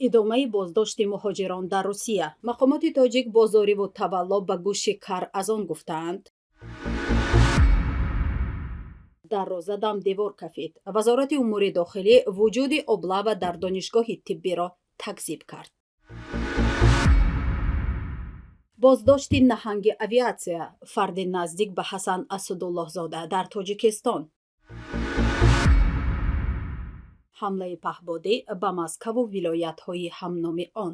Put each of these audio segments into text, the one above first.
Идомаи боздошти муҳоҷирон дар Русия. Мақомоти тоҷик бо зориву тавалло ба гӯши кар азон гуфтаанд. Дар розадам девор кафид. Вазорати умури дохилӣ вуҷуди облава дар донишгоҳи тиббиро такзиб кард. Боздошти наҳанги авиатсия, фарди наздик ба Ҳасан Асудуллоҳзода дар Тоҷикистон. Ҳамлаи паҳбодӣ ба Москаву вилоятҳои ҳамноми он.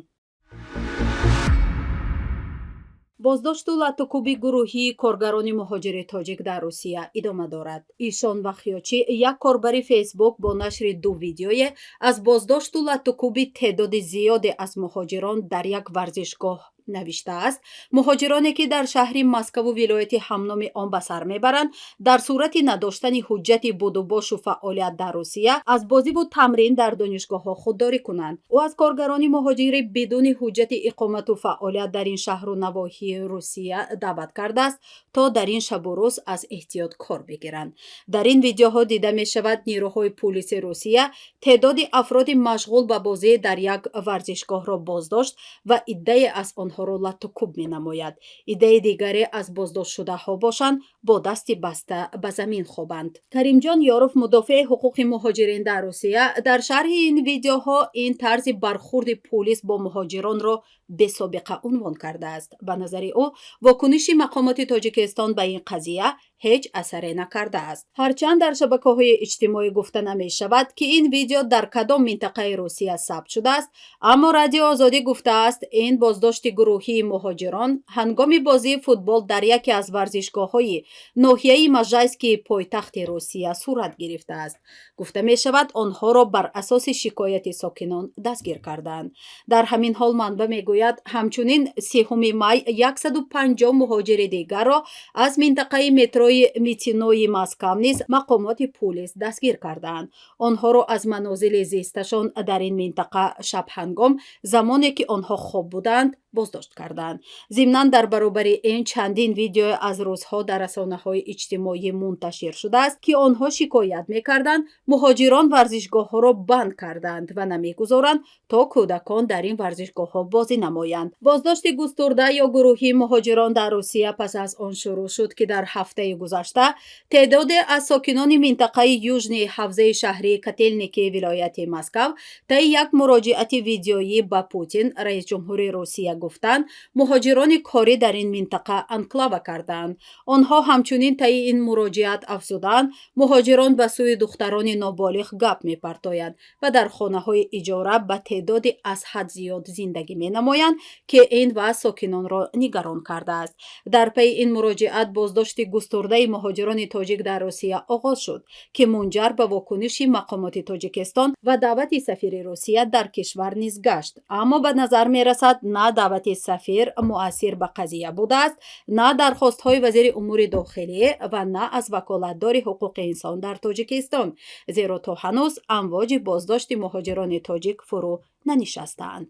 Боздошту латтукӯби гурӯҳии коргарони муҳоҷири тоҷик дар Русия идома дорад. Ишон Вахёчӣ, як корбари Фейсбук, бо нашри ду видеое аз боздошту латтукӯби теъдоди зиёде аз муҳоҷирон дар як варзишгоҳ навиштааст: муҳоҷироне, ки дар шаҳри Москаву вилояти ҳамноми он ба сар мебаранд, дар сурати надоштани ҳуҷҷати будубошу фаъолият дар Русия аз бозиву тамрин дар донишгоҳҳо худдорӣ кунанд. Ӯ аз коргарони муҳоҷири бидуни ҳуҷҷати иқомату фаъолият дар ин шаҳру навоҳии Русия даъват кардааст, то дар ин шабу рӯз аз эҳтиёт кор бигиранд. Дар ин видеоҳо дида мешавад, нерӯҳои пулиси Русия теъдоди афроди машғул ба бозӣ дар як варзишгоҳро боздошт ва иддае аз онҳоро латтукӯб менамояд. Иддаи дигаре аз боздоштшудаҳо бошанд, бо дасти баста ба замин хобанд. Каримҷон Ёров, мудофеи ҳуқуқи муҳоҷирин дар Русия, дар шарҳи ин видеоҳо ин тарзи бархурди пулис бо муҳоҷиронро бесобиқа унвон кардааст. Ба назари ӯ, вокуниши мақомоти Тоҷикистон ба ин қазия ҳеҷ асаре накардааст. Ҳарчанд дар шабакаҳои иҷтимоӣ гуфта намешавад, ки ин видео дар кадом минтақаи Русия сабт шудааст, аммо Радио Озодӣ гуфтааст, ин боздошти гурӯҳии муҳоҷирон ҳангоми бозии футбол дар яке аз варзишгоҳҳои ноҳияи Можайскии пойтахти Русия сурат гирифтааст. Гуфта мешавад, онҳоро бар асоси шикояти сокинон дастгир кардаанд. Дар ҳамин ҳол манбаъ мегӯяд, ҳамчунин 30 май 150 муҳоҷири дигарро аз минтақаи метрои Митинои Москав низ мақомоти пулис дастгир кардаанд. Онҳоро аз манозили зисташон дар ин минтақа шабҳангом, замоне ки онҳо хоб буданд, боздошт карданд. Зимнан, дар баробари ин чандин видео аз рӯзҳо дар расонаҳои иҷтимоӣ мунташир шудааст, ки онҳо шикоят мекарданд, муҳоҷирон варзишгоҳҳоро банд карданд ва намегузоранд, то кӯдакон дар ин варзишгоҳҳо бозӣ намоянд. Боздошти густурда ё гурӯҳии муҳоҷирон дар Русия пас аз он шурӯъ шуд, ки дар ҳафтаи гузашта теъдоде аз сокинони минтақаи Южный ҳавзаи шаҳрии Котелники вилояти Москав таи як муроҷиати видеоӣ ба Путин, раисҷумҳури Русия, гуфтанд, муҳоҷирони корӣ дар ин минтақа анклава кардаанд. Онҳо ҳамчунин таи ин муроҷиат афзуданд, муҳоҷирон ба сӯи духтарони ноболиғ гап мепартоянд ва дар хонаҳои иҷора ба теъдоди аз ҳад зиёд зиндагӣ менамоянд, ки ин вазъ сокинонро нигарон кардааст. Дар пайи ин муроҷиат боздошти густурдаи муҳоҷирони тоҷик дар Русия оғоз шуд, ки мунҷар ба вокуниши мақомоти Тоҷикистон ва даъвати сафири Русия дар кишвар низ гашт. Аммо ба назар мерасад, на даъвати сафир муассир ба қазия будааст, на дархостҳои вазири умури дохилӣ ва на аз ваколатдори ҳуқуқи инсон дар Тоҷикистон, зеро то ҳанӯз амвоҷи боздошти муҳоҷирони тоҷик фурӯ нанишастаанд.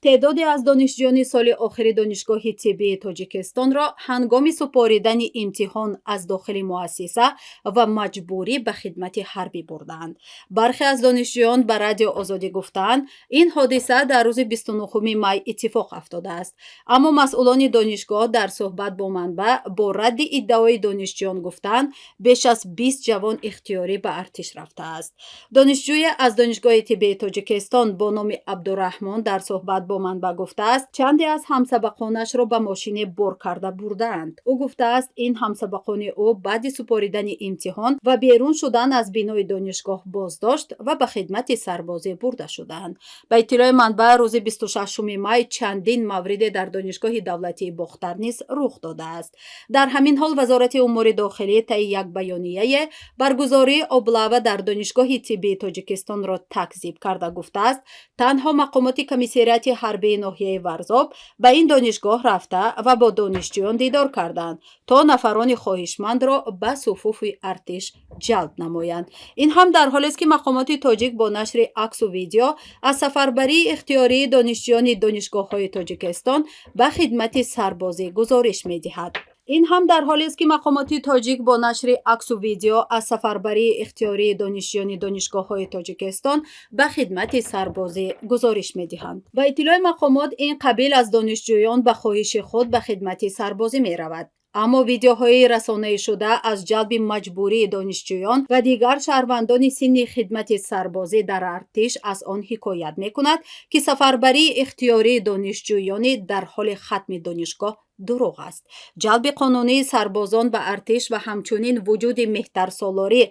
Теъдоде аз донишҷӯёни соли охири донишгоҳи тиббии Тоҷикистонро ҳангоми супоридани имтиҳон аз дохили муассиса ва маҷбурӣ ба хидмати ҳарбӣ бурдаанд. Бархе аз донишҷӯён ба Радио Озодӣ гуфтаанд, ин ҳодиса дар рӯзи 29 май иттифоқ афтодааст. Аммо масъулони донишгоҳ дар суҳбат бо манбаъ бо радди иддаои донишҷӯён гуфтаанд, беш аз 20 ҷавон ихтиёрӣ ба артиш рафтааст. Донишҷӯе аз донишгоҳи тиббии Тоҷикистон бо номи Абдураҳмон дар суҳбат бо манбаъ гуфтааст, чанде аз ҳамсабақонашро ба мошине бор карда бурдаанд. Ӯ гуфтааст, ин ҳамсабақони ӯ баъди супоридани имтиҳон ва берун шудан аз бинои донишгоҳ боздошт ва ба хидмати сарбозӣ бурда шудаанд. Ба иттилои манбаъ, рӯзи 26 май чандин мавриде дар донишгоҳи давлатии Бохтар низ рух додааст. Дар ҳамин ҳол Вазорати умури дохилӣ таи як баёнияе баргузории облава дар донишгоҳи тиббии Тоҷикистонро такзиб карда гуфтааст, танҳо мақомоти комиссариати ҳарбии ноҳияи Варзоб ба ин донишгоҳ рафта ва бо донишҷӯён дидор карданд, то нафарони хоҳишмандро ба суфуфи артиш ҷалб намоянд. Ин ҳам дар ҳолест, ки мақомоти тоҷик бо нашри аксу видео аз сафарбарии ихтиёрии донишҷӯёни донишгоҳҳои Тоҷикистон ба хидмати сарбозӣ гузориш медиҳад. Ин ҳам дар ҳолест, ки мақомоти тоҷик бо нашри аксу видео аз сафарбарии ихтиёрии донишҷӯёни донишгоҳҳои Тоҷикистон ба хидмати сарбозӣ гузориш медиҳанд. Ба иттилои мақомот, ин қабил аз донишҷӯён ба хоҳиши худ ба хидмати сарбозӣ меравад. Аммо видеоҳои расонаишуда аз ҷалби маҷбурии донишҷӯён ва дигар шаҳрвандони синни хидмати сарбозӣ дар артиш аз он ҳикоят мекунад, ки сафарбарии ихтиёрии донишҷӯёни дар ҳоли хатми донишгоҳ дурӯғ аст. Ҷалби қонунии сарбозон ба артиш ва ҳамчунин вуҷуди меҳтарсолорӣ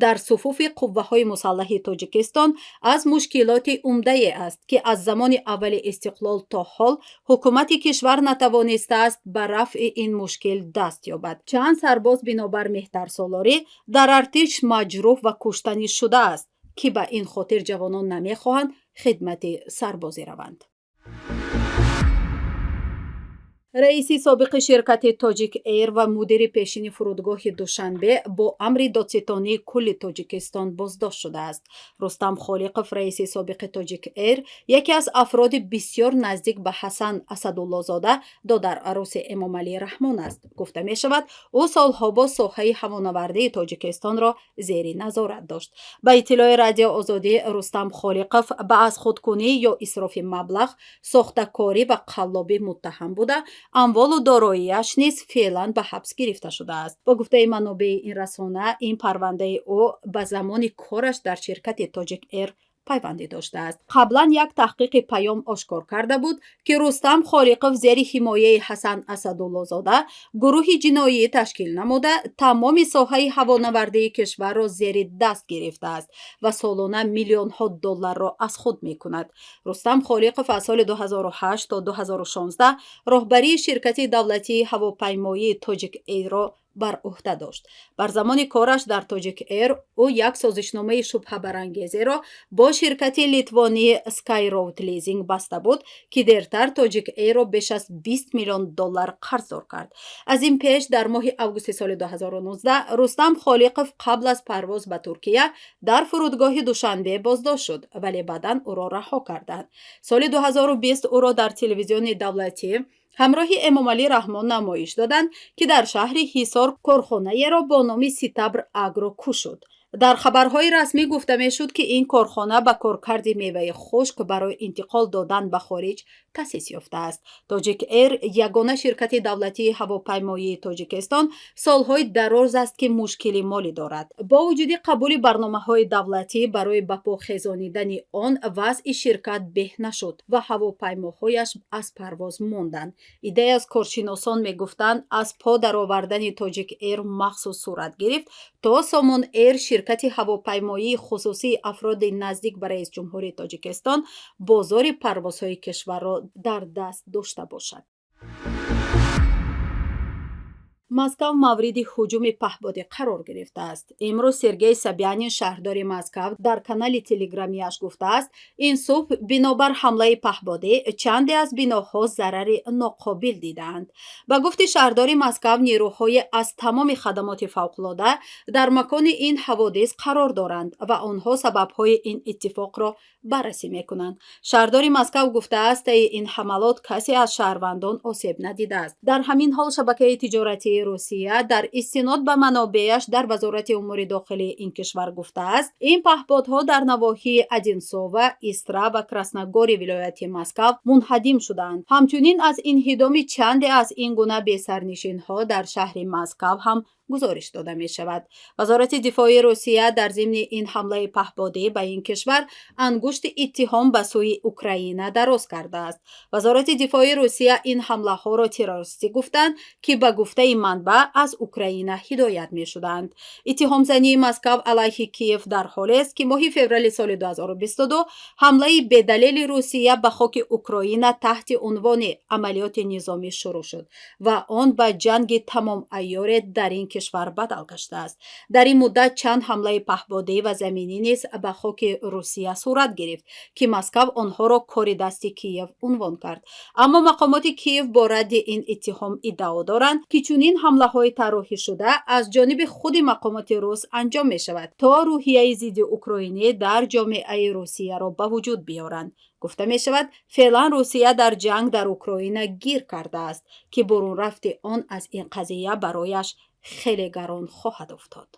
дар суфуфи қувваҳои мусаллаҳи Тоҷикистон аз мушкилоти умдае аст, ки аз замони аввали истиқлол то ҳол ҳукумати кишвар натавонистааст ба рафъи ин мушкил даст ёбад. Чанд сарбоз бинобар меҳтарсолорӣ дар артиш маҷрӯҳ ва куштанӣ шудааст, ки ба ин хотир ҷавонон намехоҳанд хидмати сарбозӣ раванд. Раиси собиқи ширкати Тоҷик Эйр ва мудири пешини фурудгоҳи Душанбе бо амри Додситонии кулли Тоҷикистон боздошт шудааст. Рустам Холиқов, раиси собиқи Тоҷик Эйр, яке аз афроди бисёр наздик ба Ҳасан Асадуллозода, додараруси Эмомалӣ Раҳмон аст. Гуфта мешавад, ӯ солҳо боз соҳаи ҳавонавардии Тоҷикистонро зери назорат дошт. Ба иттилои Радио Озодӣ, Рустам Холиқов ба аз худкунӣ ё исрофи маблағ, сохтакорӣ ва қаллобӣ муттаҳам буда, амволу дороияш низ феълан ба ҳабс гирифта шудааст. Бо гуфтаи манобеи ин расона, ин парвандаи ӯ ба замони кораш дар ширкати Тоҷик Эйр пайвандӣ доштааст. Қаблан як таҳқиқи Паём ошкор карда буд, ки Рустам Холиқов зери ҳимояи Ҳасан Асадуллозода гурӯҳи ҷиноӣ ташкил намуда, тамоми соҳаи ҳавонавардии кишварро зери даст гирифтааст ва солона миллионҳо долларро аз худ мекунад. Рустам Холиқов аз соли 2008 то 2016 роҳбарии ширкати давлатии ҳавопаймоии Тоҷик Эйрро бар ӯҳда дошт. Бар замони кораш дар Тоҷик Эйр ӯ як созишномаи шубҳабарангезеро бо ширкати литвонии Skyroad Leasing баста буд, ки дертар Тоҷик Эйрро беш аз 20 миллион доллар қарздор кард. Аз ин пеш, дар моҳи августи соли 2019, Рустам Холиқов қабл аз парвоз ба Туркия дар фурудгоҳи Душанбе боздошт шуд, вале баъдан ӯро раҳо карданд. Соли 2020 ӯро дар телевизиони давлатӣ ҳамроҳи Эмомалӣ Раҳмон намоиш доданд, ки дар шаҳри Ҳисор корхонаеро бо номи Ситабр Агро кушод. Дар хабарҳои расмӣ гуфта мешуд, ки ин корхона ба коркарди меваи хушк барои интиқол додан ба хориҷ таъсис ёфтааст. Тоҷик Эйр, ягона ширкати давлатии ҳавопаймоии Тоҷикистон, солҳои дароз аст, ки мушкили молӣ дорад. Бо вуҷуди қабули барномаҳои давлатӣ барои ба по хезонидани он, вазъи ширкат беҳ нашуд ва ҳавопаймоҳояш аз парвоз монданд. Иддае аз коршиносон мегуфтанд, аз по даровардани Тоҷик Эйр махсус сурат гирифт, то Сомон Эйр, ширкати ҳавопаймоии хусусии афроди наздик ба раисҷумҳури Тоҷикистон, бозори парвозҳои кишварро дар даст дошта бошад. Москав мавриди ҳуҷуми паҳбодӣ қарор гирифтааст. Имрӯз Сергей Собянин, шаҳрдори Москав, дар канали телеграмияш гуфтааст, ин субҳ бинобар ҳамлаи паҳбодӣ чанде аз биноҳо зарари ноқобил дидаанд. Ба гуфти шаҳрдори Москав, нерӯҳои аз тамоми хадамоти фавқулода дар макони ин ҳаводис қарор доранд ва онҳо сабабҳои ин иттифоқро баррасӣ мекунанд. Шаҳрдори Москав гуфтааст, таи ин ҳамалот касе аз шаҳрвандон осеб надидааст. Дар ҳамин ҳол, шабакаи тиҷоратии Русия дар истинод ба манобеаш дар Вазорати умури дохилии ин кишвар гуфтааст, ин паҳбодҳо дар навоҳии Одинсово, Истра ва Красногори вилояти Москав мунҳадим шудаанд. Ҳамчунин аз инҳидоми чанде аз ин гуна бесарнишинҳо дар шаҳри Москав ҳам гузориш дода мешавад. Вазорати дифои Русия дар зимни ин ҳамлаи паҳбодӣ ба ин кишвар ангушти иттиҳом ба сӯи Украина дароз кардааст. Вазорати дифои Русия ин ҳамлаҳоро террористӣ гуфтанд, ки ба гуфтаи манбаъ аз Украина ҳидоят мешуданд. Иттиҳомзании Москав алайҳи Киев дар ҳолест, ки моҳи феврали соли 2022 ҳамлаи бедалели Русия ба хоки Украина таҳти унвони амалиёти низомӣ шурӯъ шуд ва он ба ҷанги тамомайёре дар ин кишвар бадал гаштааст. Дар ин муддат чанд ҳамлаи паҳбодӣ ва заминӣ низ ба хоки Русия сурат гирифт, ки Москав онҳоро кори дасти Киев унвон кард. Аммо мақомоти Киев бо радди ин иттиҳом иддао доранд, ки чунин ҳамлаҳои тарроҳишуда аз ҷониби худи мақомоти рус анҷом мешавад, то рӯҳияи зидди украинӣ дар ҷомеаи Русияро ба вуҷуд биёранд. Гуфта мешавад, феълан Русия дар ҷанг дар Украина гир кардааст, ки бурунрафти он аз ин қазия барояш хеле гарон хоҳад афтод.